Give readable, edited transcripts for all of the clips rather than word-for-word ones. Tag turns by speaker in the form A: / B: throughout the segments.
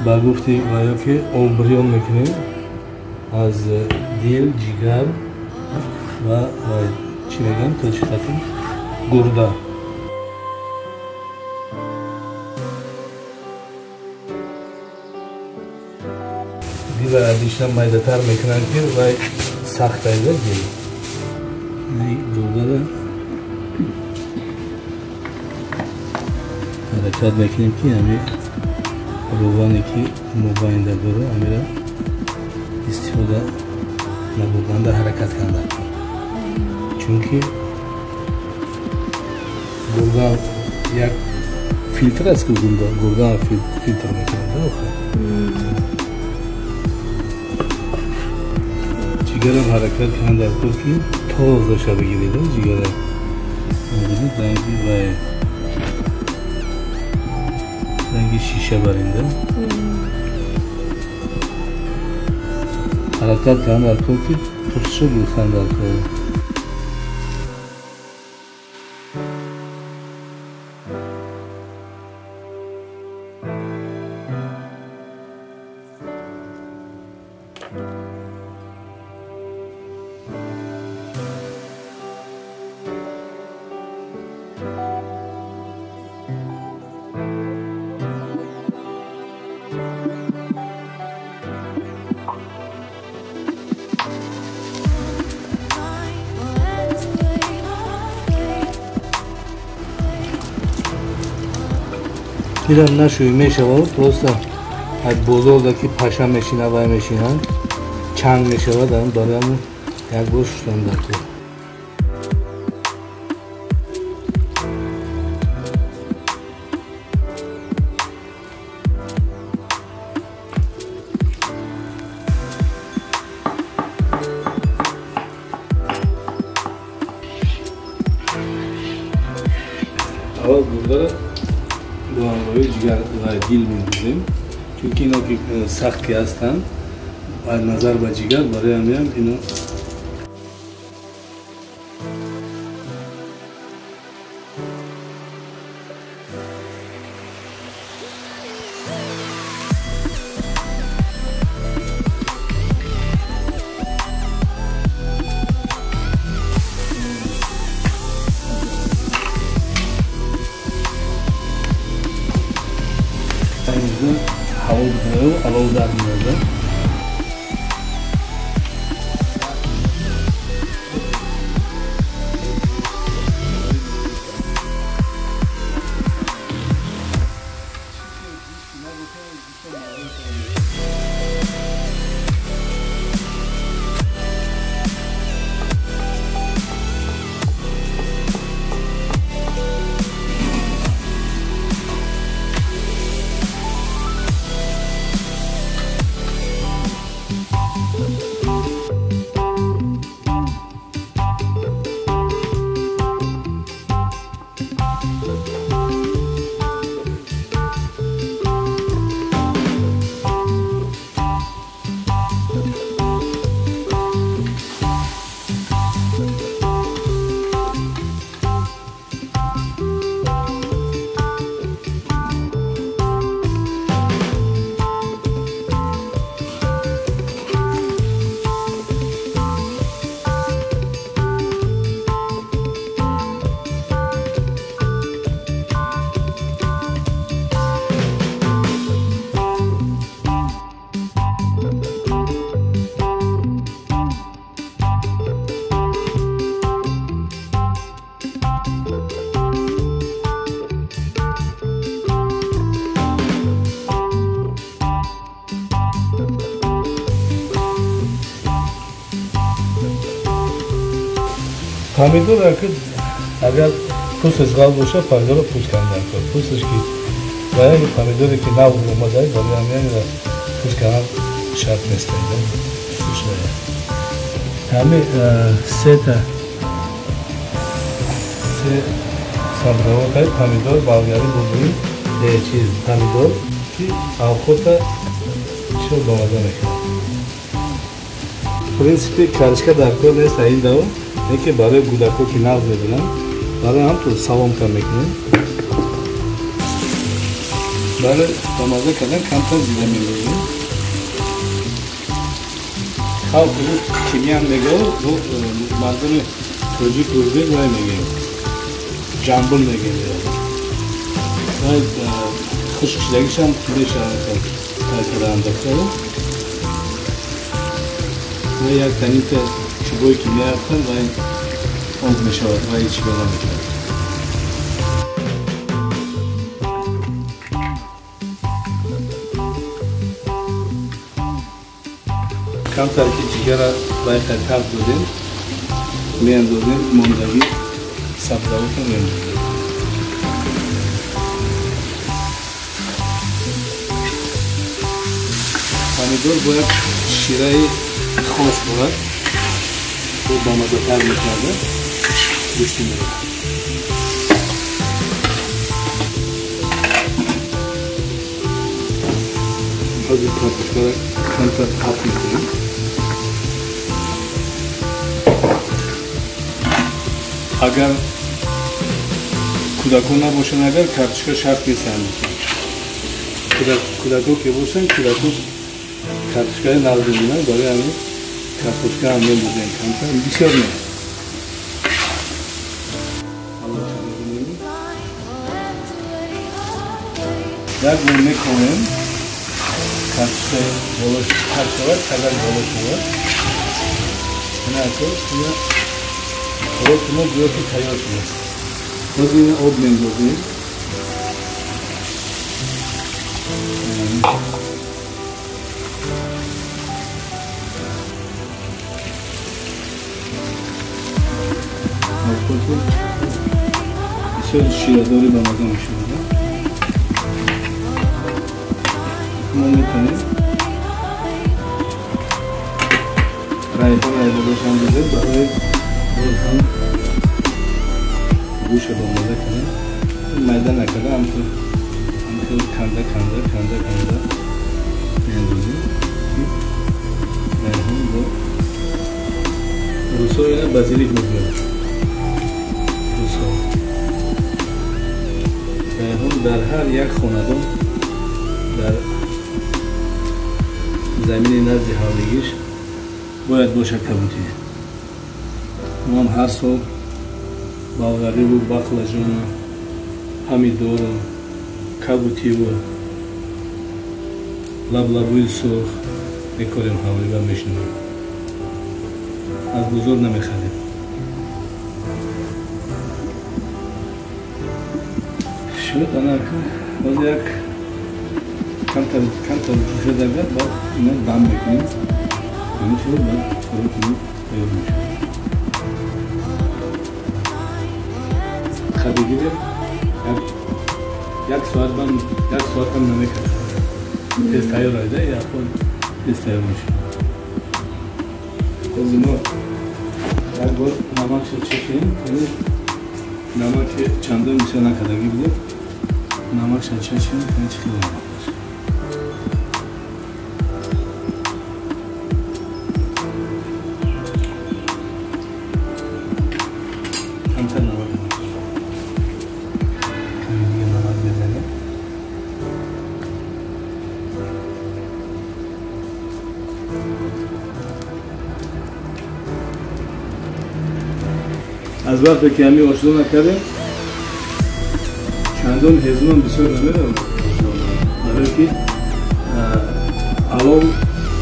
A: Ба гуфти ваё ки оббирён мекунем аз дил, ҷигар ва чӣ мегӯям тоҷикатин гурда. Дила обычно майдатар мекунанд ки вай сахт айда дил. Гурдара ҳаракат мекунем ки ҳами равғане ки мобайнда дора ҳамира истифода набурданда ҳаракат карданд. Чунки гурда як филтр аст ки гурда филтр мекунад. Ҷигарам ҳаракат карданд дар кор ки тозаша бигиред ҷигара. Мебинед ранги вай ранги шиша баринда. Ҳаракат карданд дар кор ки пӯстшо гирифтанд дар кор. Ирам нашӯй мешавад, просто аз бозорда ки паша мешина вай мешинанд, чанг мешавад, барои як бор шустан дар кор. Аввал гурдара бо ҳамроҳи ҷигар ва дил мебурем, чунки ино ки сахт ки ҳастанд аз назар ба ҷигар, барои ҳамин ино ҳаво бидору алов дар меояд. Помидор агар пӯсташ ғал бошад, помидорро пӯст кардан кор. Пӯсташ ки ва як помидоре ки нав омада, барои ҳамин пӯст кардан шарт нест. Ҳамин сета се сабзавот, помидор, болгари, булбули, чиз помидор ки авқота бисёр бомаза мекунад. В принципе каришка дар кор нест ин давр, леки барои кӯдакҳо ки нағз мебинанд, барои ҳамтур саломка мекунем. Барои бамаза кардан камтар зира меандозем. Халқ кимиям мегӯяд, мардуми тоҷик ӯзбек вай мегӯяд, ҷамбул мегӯяд. Вай хушк шудагишам мешавад карда андохта. Вай як танита чӯбое ки мерафтанд, вай об мешавад, вай ҳеҷ чиба намекунад. Камтар ки ҷигара байқа тафт додем, меандозем мондагӣ сабзавотро меандозем. Помидор бояд шираи хос бурад, бо бамазатар мекарда гӯшти мева. Ҳозир картошкаро камтар тафт мекунем. Агар кӯдакон набошанд, агар картошка шарт нест андохтан. Кӯдако ки бошанд, кӯдако картошкаи нағз мебинанд, барои ҳамин картошка ҳам мендозем камтар, бисёр не. Як бор мекунем, картошкаи болош тар шавад, чагак боло шавад. Ина ако ина хӯроки мо гӯё ки тайёр шудааст. Боз ина об мендозем. Бисёр ширадори бамаза мешавад. Мо метавонем райҳон айбодошам дозем барои боз ҳам гӯша бамаза кардан. Майда накарда, ҳамхел канда канда канда канда меандозем. Райҳон бо русо ина базилик мегӯянд. Русо райҳон дар ҳар як хонадон дар замини назди ҳавлигиш бояд бошад кабутӣ. Мо ҳам ҳар сол болгариву бақлажону помидору кабутиву лаблабуи сурх мекорем ҳавлӣ ва мешинонем. Аз бозор намехарем. Шуд анака боз як камтар камтар ҷӯшадага, баъд ина дам мекунем. Ҳамин баъд хӯроки мо тайёр мешавад. Қабигирем як соат бам як соатам намекашад. Тез тайёр айда, яхо тез тайёр мешавад. Боз мо як бор намакшо чешем, намаки чандон бисёр накардагӣ будем. Намакша чешем, чӣ хеле намак. Камтар намак. Ками дига намак мезанем. Аз вақте ки ҳамин ошдо накардем, чандон ҳезумам бисёр намеравад, барое ки алов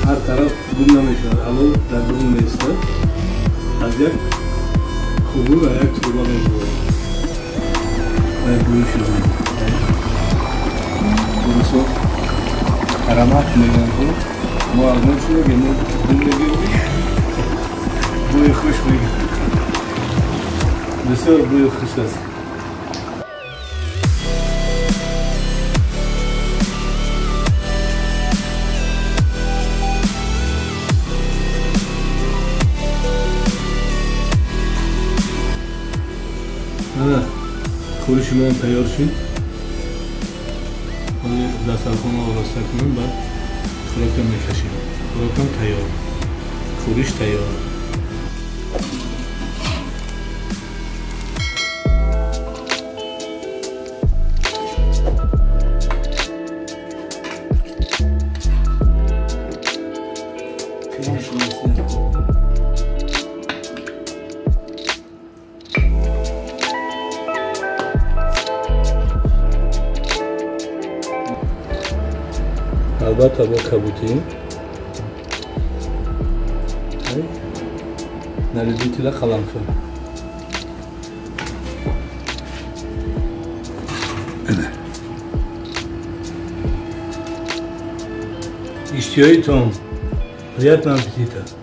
A: ҳар тараф гум намешавад, алов дар дурун меистад. Аз як хубур як труба мебурад. Вай бӯи шуд. Русо аромат мегӯянд, мо аз мо чӣ мегӯем? Мо гум мегӯем, бӯи хуш мегӯем. Бисёр бӯи хуш аст. Хӯриши мо тайёр шуд. Ҳозир дастархона ороста кунем, баъд хӯрокам мекашем. Хӯрокам тайёр, хӯриш тайёр. Албатта, бо кабутӣ на любителя қаламфур. Иштиҳоитон, приятного аппетита!